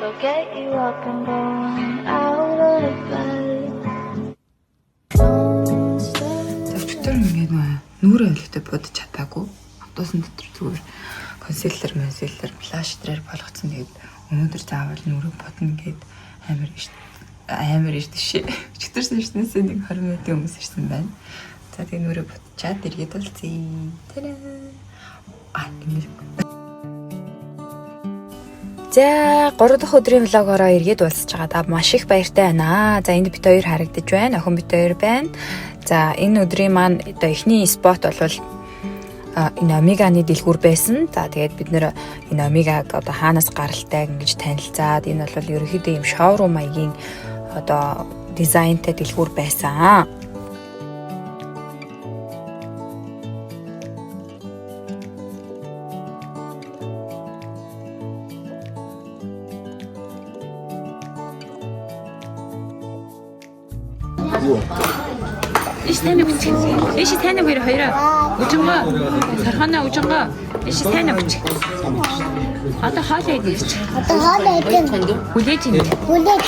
They'll get you up and going out of bed. Don't stay. За, өчигдөр ингээд нүүрээ өлегтэй будаж чадаагүй. Автобусын дотор зүгээр concealer, concealer, blush дээр болгоцсон. Тэгээд өнөөдөр заавал нүүрээ будна гээд амар иш амар иш тийш. Өчигдөр шнэсээ нэг 20 минутын өмнө ирсэн байна. За, тэгээд нүүрээ будчаад эргээд уулзъя. Та-даа. А, ингэ. За, 3 дахь өдрийн vlog ороо эргээд уулзж байгаадаа маш их баяртай байна. За, энд бид хоёр харагдаж байна. Охин бид хоёр байна. За, энэ өдрийн маань одоо эхний spot бол энэ Омеганы дэлгүүр байсан. За, тэгээд бид нэр энэ Омегаг одоо хаанаас гаралтай ингэж танилцаад, энэ бол ерөнхийдөө ийм showroom маягийн одоо дизайнтай дэлгүүр байсан. Иш тань өгч. Иш тань өгөр хоёроо. Үжингөө. Сарханаа үжингөө. Иш тань өгч. Одоо хоол идэж. Одоо хоол идэн. Хүлээж ин. Хүлээж.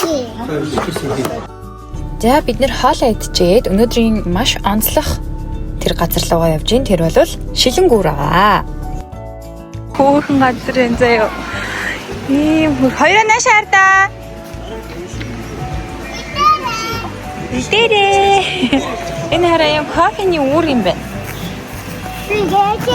За, бид нэр хоолоо идчихэд өнөөдрийн маш онцлог тэр газар руугаа явж гин. Тэр бол Шилэнгүүр байгаа. Хөөхөн газар энэ заяо. Ийм хөр хоёроо нааш хардаа. Илдээрээ. Энэ хараа юм кофений үүр юм байна. Хүлээж.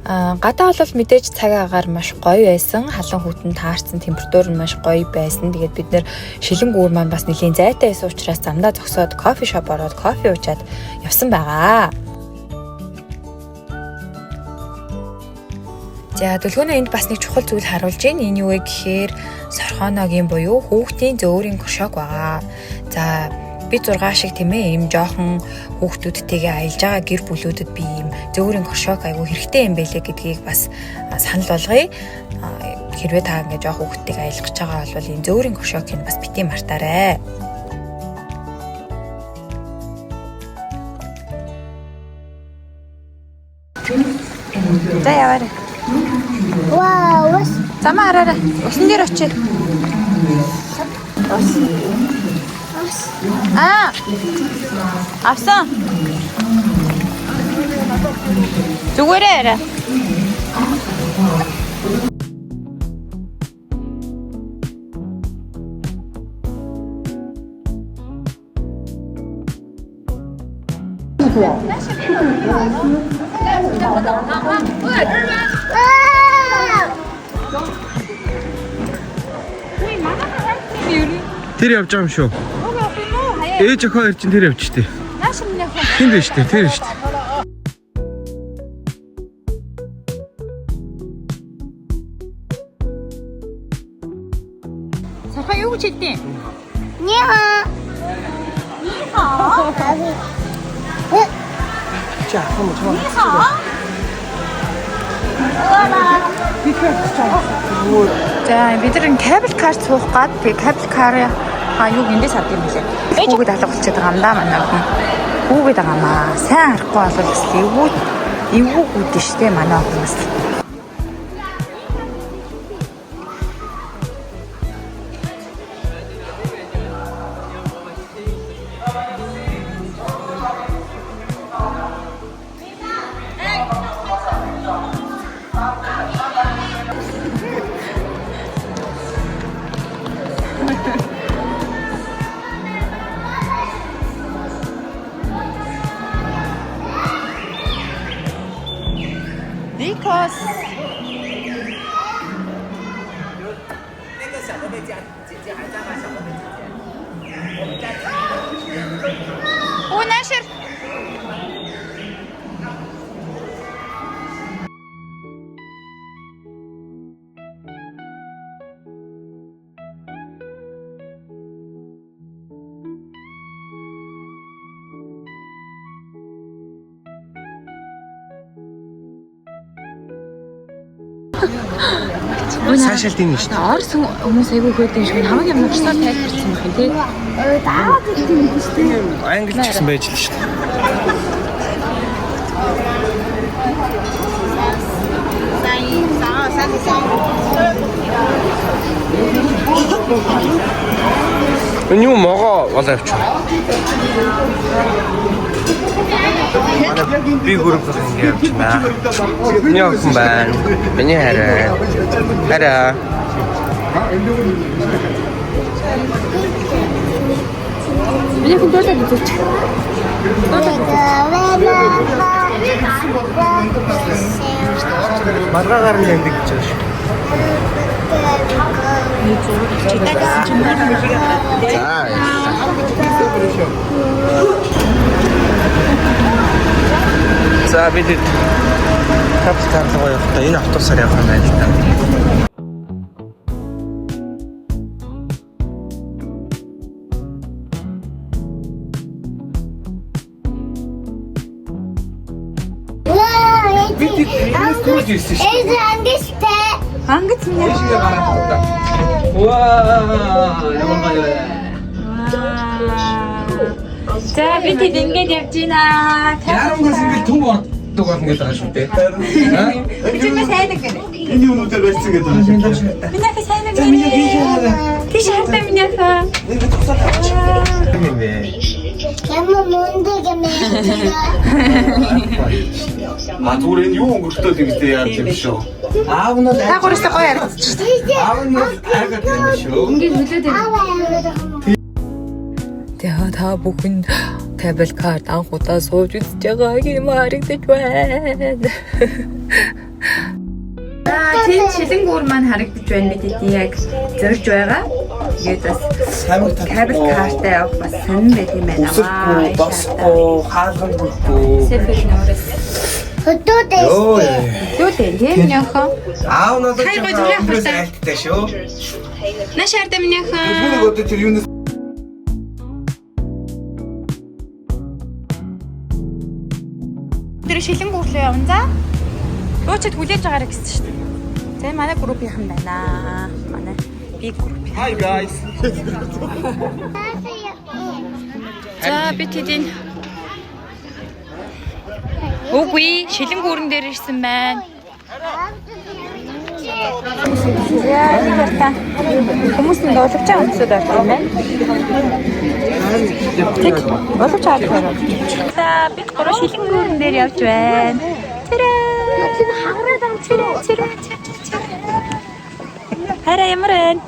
А гадаа бол мэдээж цаг агаар маш гоё байсан. Халуун хүтэн таарсан, температур нь маш гоё байсан. Тэгээд бид нэр Шилэнгүүр маань бас нэлийн зайтай байсан учраас замдаа зогсоод coffee shop ороод кофе уучаад явсан байгаа. За, дөлгөөнөө энд бас нэг чухал зүйл харуулж байна. Энэ юу вэ гэхээр сорхоногийн буюу хүүхдийн зөөрийн горшок байгаа. За, би 6 шиг, тийм ээ, ийм жоохон хүүхдүүдтэйгээ аялж байгаа гэр бүлүүдэд би ийм зөөрийн горшок айгүй хэрэгтэй юм байлээ гэдгийг бас санал болгоё. Хэрвээ та ингээ жоох хүүхдтэйгээ аялах гэж байгаа бол ийм зөөрийн горшокийг бас битгий мартаарай. За, яваарай. Вау, ус. Замаа хараарай. Усан дээр очие. Ус. Аа. Авсан. Зүгээрээ арай. Вау. Тэр явж байгаа юм шүү. Ээж охин хоёр чинь тэр явж штэ. Нааш минь охин. Тэнд байна штэ, тэр штэ. Сархан юу гэж хэлдэг? Ниха. Ниха. Чи ах юм уу? За, бид нар cable car суух гад, тэгээ cable car а юуг эндээс авд юм билээ. Хүүгээд алга болчиход байгаа юм да манай охин. Хүүгээд байгаа маа. Сайн харахгүй бол бас эвгүй эвгүй гүдэн штэ манай охин бас. Because Оо, наашир. Цаашаал тийм шүү дээ. Орос хүмүүс айгүй хөөд юм шиг хамаг юм орсоор тайлбарсан байх юм тий. Англи ч гэсэн байж л шүү дээ. Энэ юу могоо болоо явчих. Би групп ингэ явчихмаа. Миний охин байна. Миний хараа. Хараа. Миний хүн дуулаад үзүүлчих. Маргаагаар нь яндаг гэж байгаа шүү. За. За бид капс карлогоо явахдаа энэ автобусаар явах юм байна л да. Бид Курж ирсэн шүү. Эз ангистэй. Ангиц миний. Ваа, ямар гоё вэ? За бид хэд ингэж явж байна. Ярамгаас ингэж төв ордог болно гэдэг байгаа шүү дээ. Бичмээ сайн нэг гэнэ. Энэ юмнуудаар барьсан гэдэг байгаа шүү. Миний ах сайн нэг гэнэ. Тийш хардаа миний ах. юм бэ? Ямар мундаг юм бэ? А зүгээр энэ юу өнгөртөө тэгдээ яаж юм шүү. Аав нь Та гурлаа гоё харагдчих. аав нь айгаад юм шүү. Тэгээ та бүхэн cable car анх удаа сууж үзэж байгаа юм харагдаж байна. Тийм шилэн гүүр маань харагдаж байна бид хэдий яг зорж байгаа. Тэгээд бас cable car тай явах бас сонирн байт юм байна. Үсэрхгүй, босхгүй, хаалганд хүрхгүй. Сэфэр нөрөөс. Хөдөө Йоо. дэжтэй. Дүүлээ тийм миний ах. Аав нь бол Хоёр гоё зүрх авах та. айлттай шүү. Наш хардаа миний ах. Нэг өдөр тэр юунаас Тэр шилэн гүрлээ явна за. Дуучид хүлээж байгаарэ гэсэн шүү дээ. За энэ манай группийнхан байна. Манай би групп. Hi guys. За бид хэдийн Үгүй шилэн гүрэн дээр ирсэн байна. За энэ хартаа хүмүүс нь уламжаа өмсөд орсон юм байна. Тэг уламжаа авах. За бид гурав шилэн гүрэн дээр явж байна. Тэрэ. Тэр хагараад байгаа Тэрэ тэрэ тэрэ. Хараа ямар байна?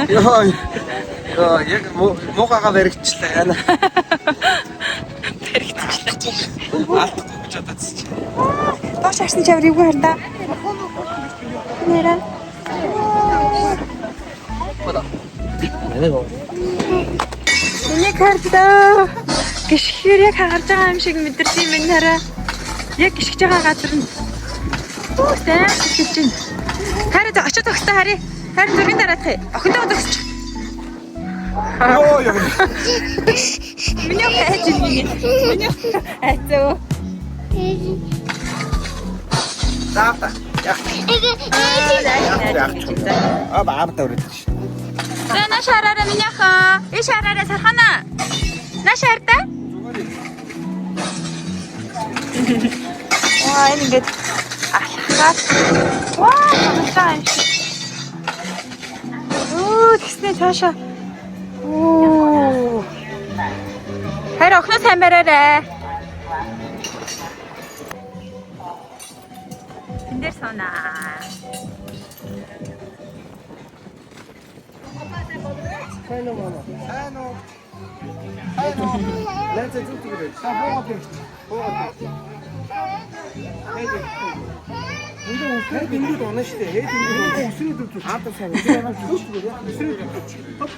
Йоо. Йоо, яг муугаагаа баригдчихлаа яана. Баригдчихлаа. Алдахгүй гэж бодоод чи. Доош харсан чи ямар эвгүй хардаа. Нэрэ. Миний хардаа. Гიშгээр яг хагарж байгаа юм шиг мэдэрч юм байна хараа. Яг гიშгэж байгаа газар нь. Үу сайн гიშгэж байна. Хараа зөө очиж зогстой харъя. Харин зургийн дараах юм. Охинтойгоо зогсож. Йоо яа. Миний охин айж иргэн. Миний охин айцаа. За та. Яг яг. Аа аав та өрөөд шүү. За наш хараараа миний охин. Иш хараараа сархана. Наш хардаа. Ваа энэ ингээд алхахаар ваа хагарж байгаа юм шиг. Үу тэгснэ цаашаа. Үу. Харин охиноо сайн бариарай. Энд дээр суунаа. Хэд ингүүд унаа шүү дээ. Хэд ингүүд өсрээд өвч. Аа та сайн. Өсрээд өвч. Хоп.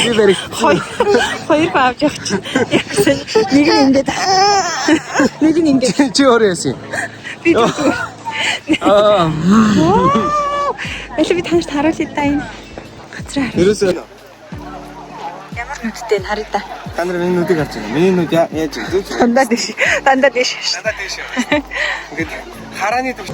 Би бариг. Хоёр хүн авч явах чинь. Явсан. Нэг нь ингээд нэг нь ингээд Чи өөрөө яасан юм? би зүгээр. Аа. Аль би танарт харуулъя да энэ газраа. Ерөөсөө Ямар нүдтэй н харъя да. та нар миний нүдийг харж байна. Миний нүд яаж вэ? Зүг зүг. Дандаа дэш. Дандаа дэш. Дандаа дээш. Ингээд харааны төвш.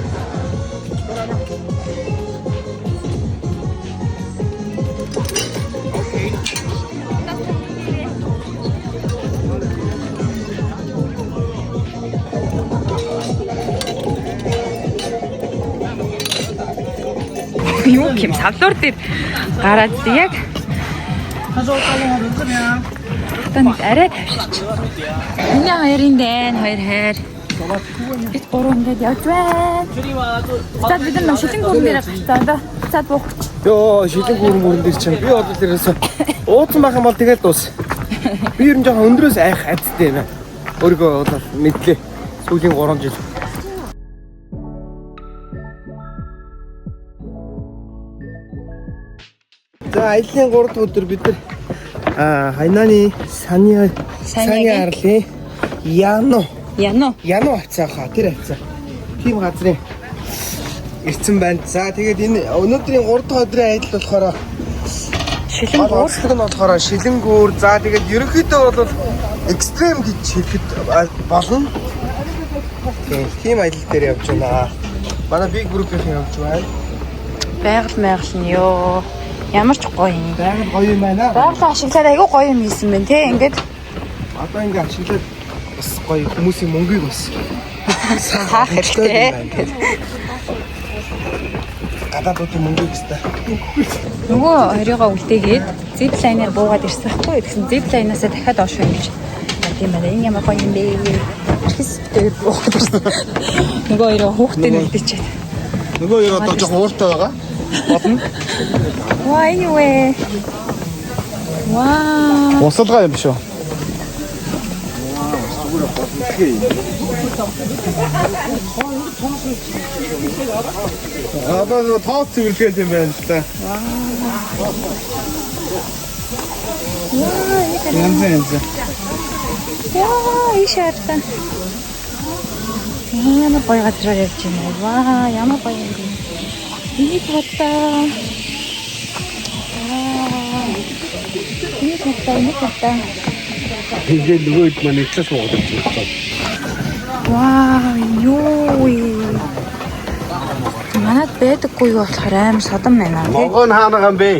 Юу юм савлуур дээр гараад яг одоо нэг арай тавширч. Миний хоёрын дайн хоёр хайр. Бид гурав ингээд явж байна. Цаад бид нар шилэн гүрэн дээр гарцаа одоо. Цаад буух гэж. Йоо, шилэн гүрэн мөрөн дээр чинь би бол ерөөсөө ууцсан байх юм бол тэгэл дуус. Би ер нь жоохон өндрөөс айх айцтай юм байна. Өөрийгөө бол мэдлээ. Сүүлийн 3 жил. За, аяллаа 3 дахь өдөр бид нар Хайнаны Саня Саня арлын Яно Яно. Яно хавцаа хаа тэр хавцаа. Тийм газрын ирсэн байна. За, тэгээд энэ өнөөдрийн 3 дахь өдрийн аялал болохоор Шилэн гол онцлог нь болохоор шилэнгүүр. За, тэгээд ерөнхийдөө бол extreme гэж хэлэхэд болно. Тийм аялал дээр явж байна. Манай big group-ийн явж байна. Байгаль майгал нь ёо. Ямар ч гоё юм. Байгаль гоё юм байна. Байгалаа ашиглаад айгүй гоё юм хийсэн байна те. Ингээд Одоо ингээ ашиглаад бас гоё хүмүүсийн мөнгийг бас хаах хэрэгтэй. Гадаадуудын мөнгийг өстэй. Нөгөө хоёрыгоо үлдээгээд zip line-аар буугаад ирсэн байхгүй юу? Тэгсэн zip line-аасаа дахиад доош ингэж юм байна. Энэ ямар гоё юм бэ? Эрхэс битээр буугаад ирсэн. Нөгөө хоёроо хүүхдээ нүлдээчээд. Нөгөө хоёр одоо жоохон ууртай байгаа. Болно. Ваа, энэ юу вэ? Ваа. Усалгаа юм шүү. Одоо тоос цэвэрлэхэд юм байна л да. Янз янз. Яа, ийш харлаа. Ямар гоё газраар явж байна. Ваа, ямар гоё юм бэ? Энийг харлаа. Аа. Энийг харлаа, энийг харлаа. Тэгээд нөгөө хэд маань ихлээс суугаад ирж байна. Вау, юу вэ? Манад байдаггүй юу болохоор амар содон байна тий. Могон хаана гам бэ?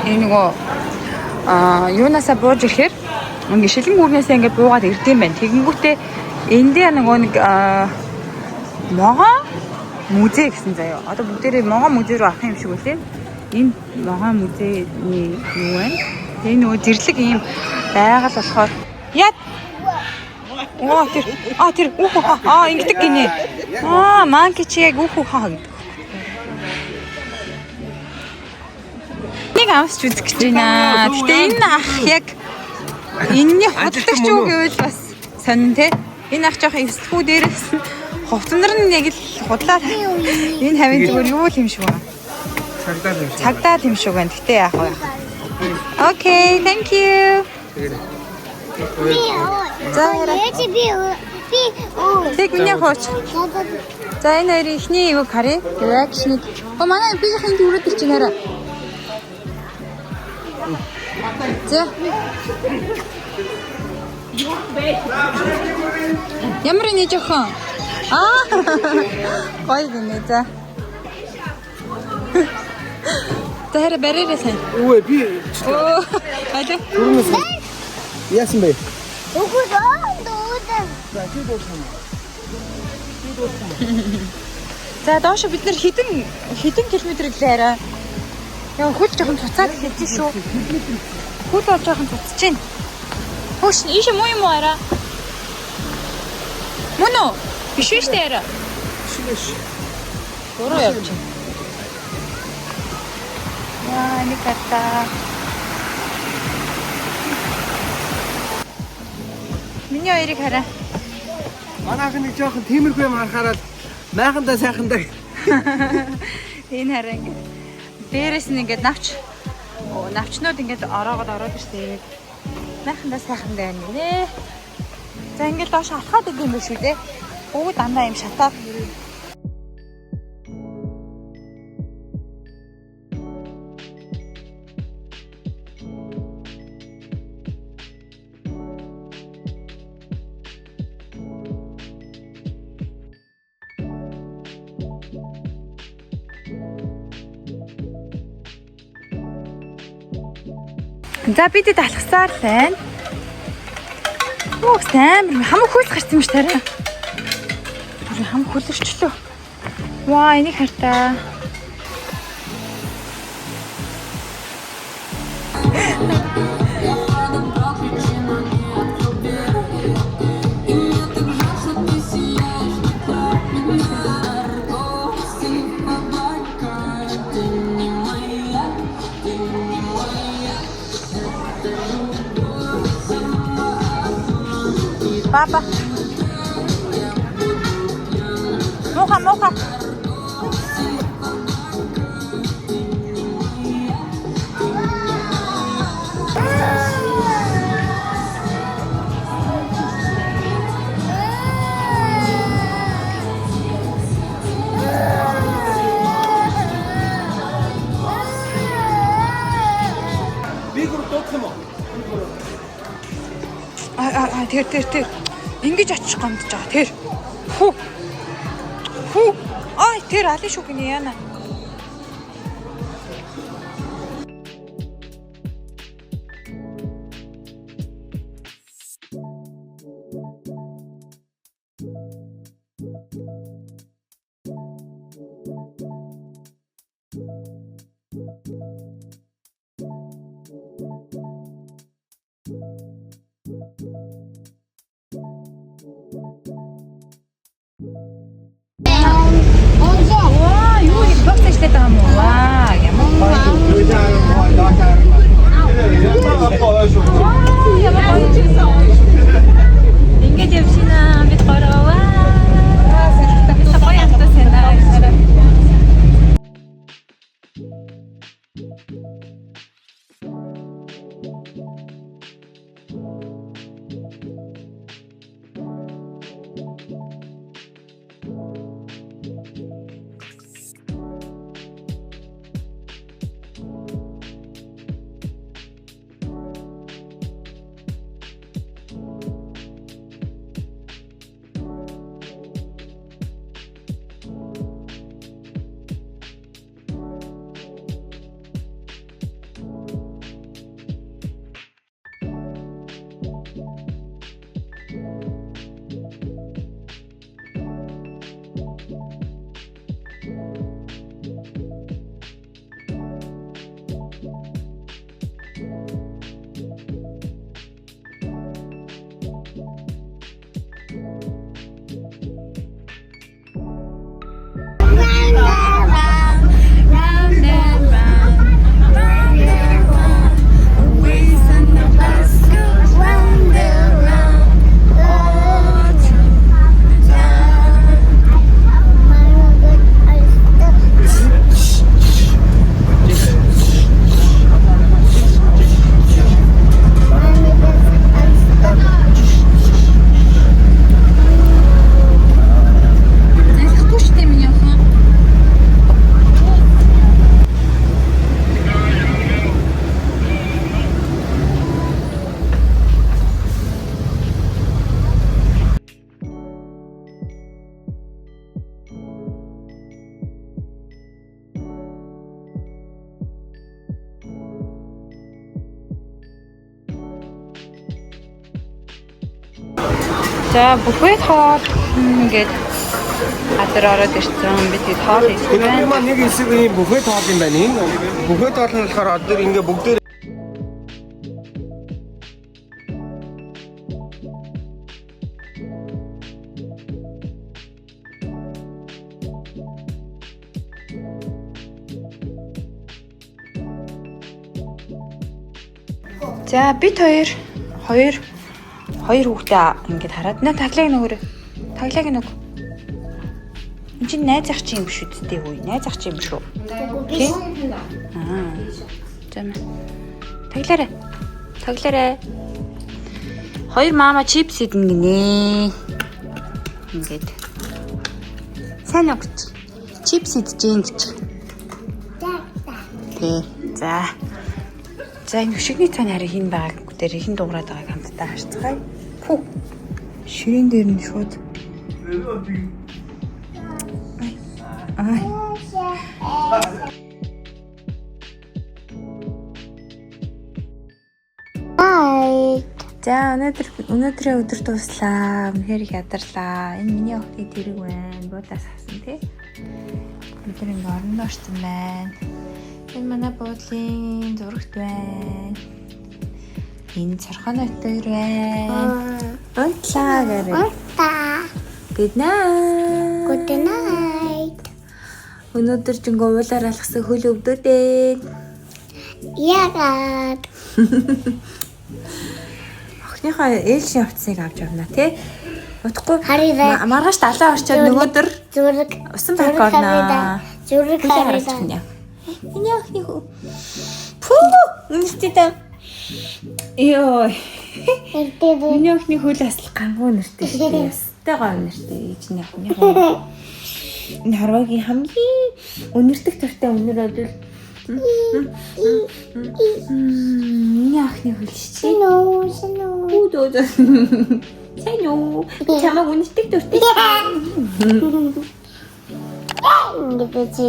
Энэ нөгөө юунаасаа бууж ирэхээр ингээ шилэн гүрнээсээ ингээ буугаад ирдэм байх. Тэгэнгүүтээ эндээ нөгөө нэг могоо музей гэсэн заяа. Одоо бүгдээрээ могоо музей руу авах юм шиг үлээ. Энэ могоо музейний юу вэ? Тэгээ нөгөө зэрлэг ийм байгаль болохоор яа. Оо тэр тэр үхүү хаа ингэдэг гинэ. Monkey чи яг үхүү хаа гэдэг. Нэг авч үзэх гэж байна. Гэтэ энэ ах яг энэний худалдагч юу гэвэл бас сонин те. Энэ ах жоохон эвслэхүү дээрээс нь хувцанар нь яг л худлаа. Энэ хавийн зүгээр юу л юм шиг байна. Цагдаа юм шиг. Цагдаа л юм шиг байна. Гэтэ яах вэ? Okay, thank you. За Би оо. Тэг миний хууч. За, энэ хоёрын эхний юуг харъя. Reaction-ыг. Оо, манай биеийн түрүүд ирж байна хараа. За. Ямар нэг жоохон. Гоё гинэ за. За, хараа бариараа сайн. Үгүй би Оо, алё. түрүүнээс яасан бэ? Үгүй дөө. За, чи дуусан юм. За, доошо бид нэр хэдэн хэдэн километр гэлээ арай. Яа, хөл жоохон цуцаад эхэлж шүү. Хөл бол жоохон цуцаж байна. Хөөш, ийш муу юм уу арай? Мөн үү? Биш үү штэ арай. Биш. Буруу явж байна. Яа, нэг хатаа. Миний хоёрыг хараа. Манайх нэг жоохон тиймэрхүү юм харахаараа майхандаа сайхандаа. Энэ хараа ингээд дээрээс нь ингээд навч навчнууд ингээд ороогод ороод ирсэн юм. Майхандаа сайхан байна гинэ. За ингээд доош алхаад идэм юм биш үү те. Бүгд дандаа юм шатаад. За бид алхасаар л байна. Оо амар хамаг хөл гарсан юм ш тарай. Бүр хамаг хөлөрчлөө. Ваа энийг хартаа. Папа. Муха муха. Би гүр дуудлах юм уу? А тэр тэр тэр. Ингиж очих гомдож байгаа тэр. Хүү. Хүү. Ай тэр алын шүү гинэ яана. Ваа, юу юм богц ажиллаад байгаа юм уу? Ваа, ямар гоё. Ваа, ямар гоё. Ингээд явшина бид гороо. Ваа. Бид гоё автобус байна. Залхахгүй шүү дээ миний охин. За бүхэл хоол ингээд газар ороод ирсэн. Бид хэд хоол идсэн Энэ байна. маань нэг хэсэг ийм бүхээ тоол юм байна. Энэ бүхээ тоол нь болохоор одоо ингээ бүгдээр За бид хоёр хоёр хоёр хүүхдээ ингээд хараад наа таглаг нөгөөрэй. Таглаг нэг. Энд чинь найз ах чинь юм биш үсттэй үгүй. Найз ах чинь юм шүү. Тий? Аа. За мэ. Таглаарай. Таглаарай. Хоёр мама чипс идэнэ гинэ. Ингээд. Сайн уу гэж. Чипс идэж гин гэж. Тий. За. За, энэ хөшигний цаана харин хин байгааг дээр хин дуурайд байгааг хамтдаа харцгаая. Пү. Ширээн дээр нь шууд. Ай. Bye. За, өнөөдрийн өдөр дууслаа. Үнэхээр их ядарлаа. Энэ миний охины тэрэг байна. Буудлаас авсан тий. Бид нар ингээ орондоо орсон байна. Энэ манай буудлын зурагт байна. Энэ цорхоно хоёр байна. Унтлаа гэрээ. Та. Good night. Good night. Өнөөдөр жингөө уулаар алхсан хөл өвдөдөө. Ягаад. Охиныхоо ээлжийн хувцсыг авч явна тий. Удахгүй Харъя. маргааш далаа орчоод нөгөөдөр Зүрэг. усан парк орно. Зүрэг Хүлээ харъя. харуулчих нь яа. Миний охины хүү. Пүү! Үнэртэй та. Йоо. Эрдээ. Миний охины хөл асал гангуу нэртэй шүү дээ. Ястай гоё нэртэй ээж нь охины хөө. Энэ харвагийн хамгийн үнэртэх төртэй үнэр бол миний охины хөл чи. Шинөө, шинөө. Пүү дөө. Сайн уу? Би чамайг үнэртэх төртэй. Ингээд чи.